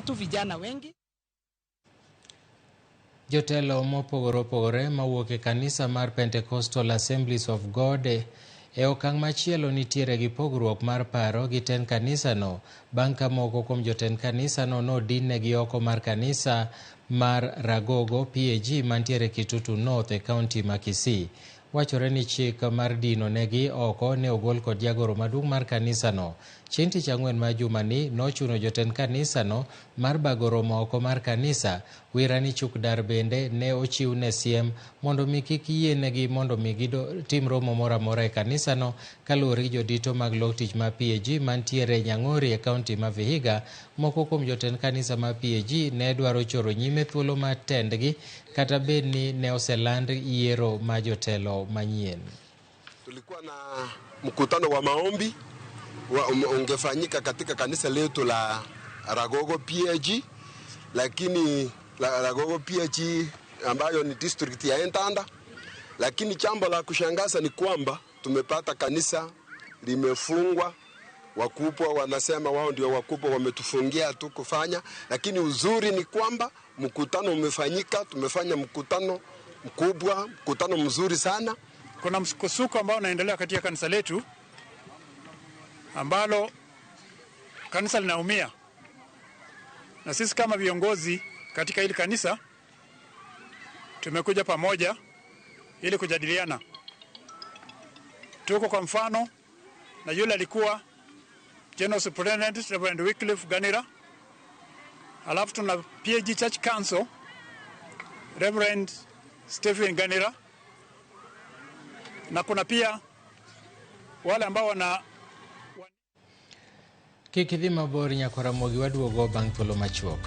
tu vijana wengi. Jotelo mopogore opogore mawuok e kanisa mar Pentecostal Assemblies of God e okang' machielo nitiere gi pogruok mar paro gi tend kanisano bang' ka moko kuom jotend kanisano nodin-negi oko mar kanisa mar Ragogo PAG mantiere Kitutu North e kaunti ma Kisii. Wachore ni chik mar dino negi oko ne ogol kod jagoro maduong' mar kanisano. Chieng' tich ang'wen ma jumani nochuno jotend kanisano mar bago romo oko mar kanisa. Wirani Chukdar bende ne ochiw ne siem mondo mi kik yienegi mondo mi gitim romo moro amora e kanisano kaluwore gi jodito mag lok tich ma PAG mantiere Nyang'ori e kaunti ma Vihiga. Moko kuom jotend kanisa ma PAG ne dwaro choro nyime thuolo mar tendgi kata bed ni ne oseland yiero ma jotelo manyien. Tulikuwa na mkutano wa maombi wa ungefanyika katika kanisa letu la Ragogo PAG, lakini la Ragogo PAG ambayo ni district ya Entanda, lakini jambo la kushangaza ni kwamba tumepata kanisa limefungwa. Wakubwa wanasema wao ndio wakubwa, wametufungia tu kufanya, lakini uzuri ni kwamba mkutano umefanyika. Tumefanya mkutano mkubwa, mkutano mzuri sana. Kuna msukosuko ambao unaendelea katika kanisa letu ambalo kanisa linaumia, na sisi kama viongozi katika hili kanisa tumekuja pamoja ili kujadiliana. Tuko kwa mfano na yule alikuwa General Superintendent Reverend Wycliffe Ganira, alafu tuna PAG Church Council Reverend Stephen Ganira, na kuna pia wale ambao wana Kik idhi mabor nyakwar Ramogi waduogo bang' thuolo machuok.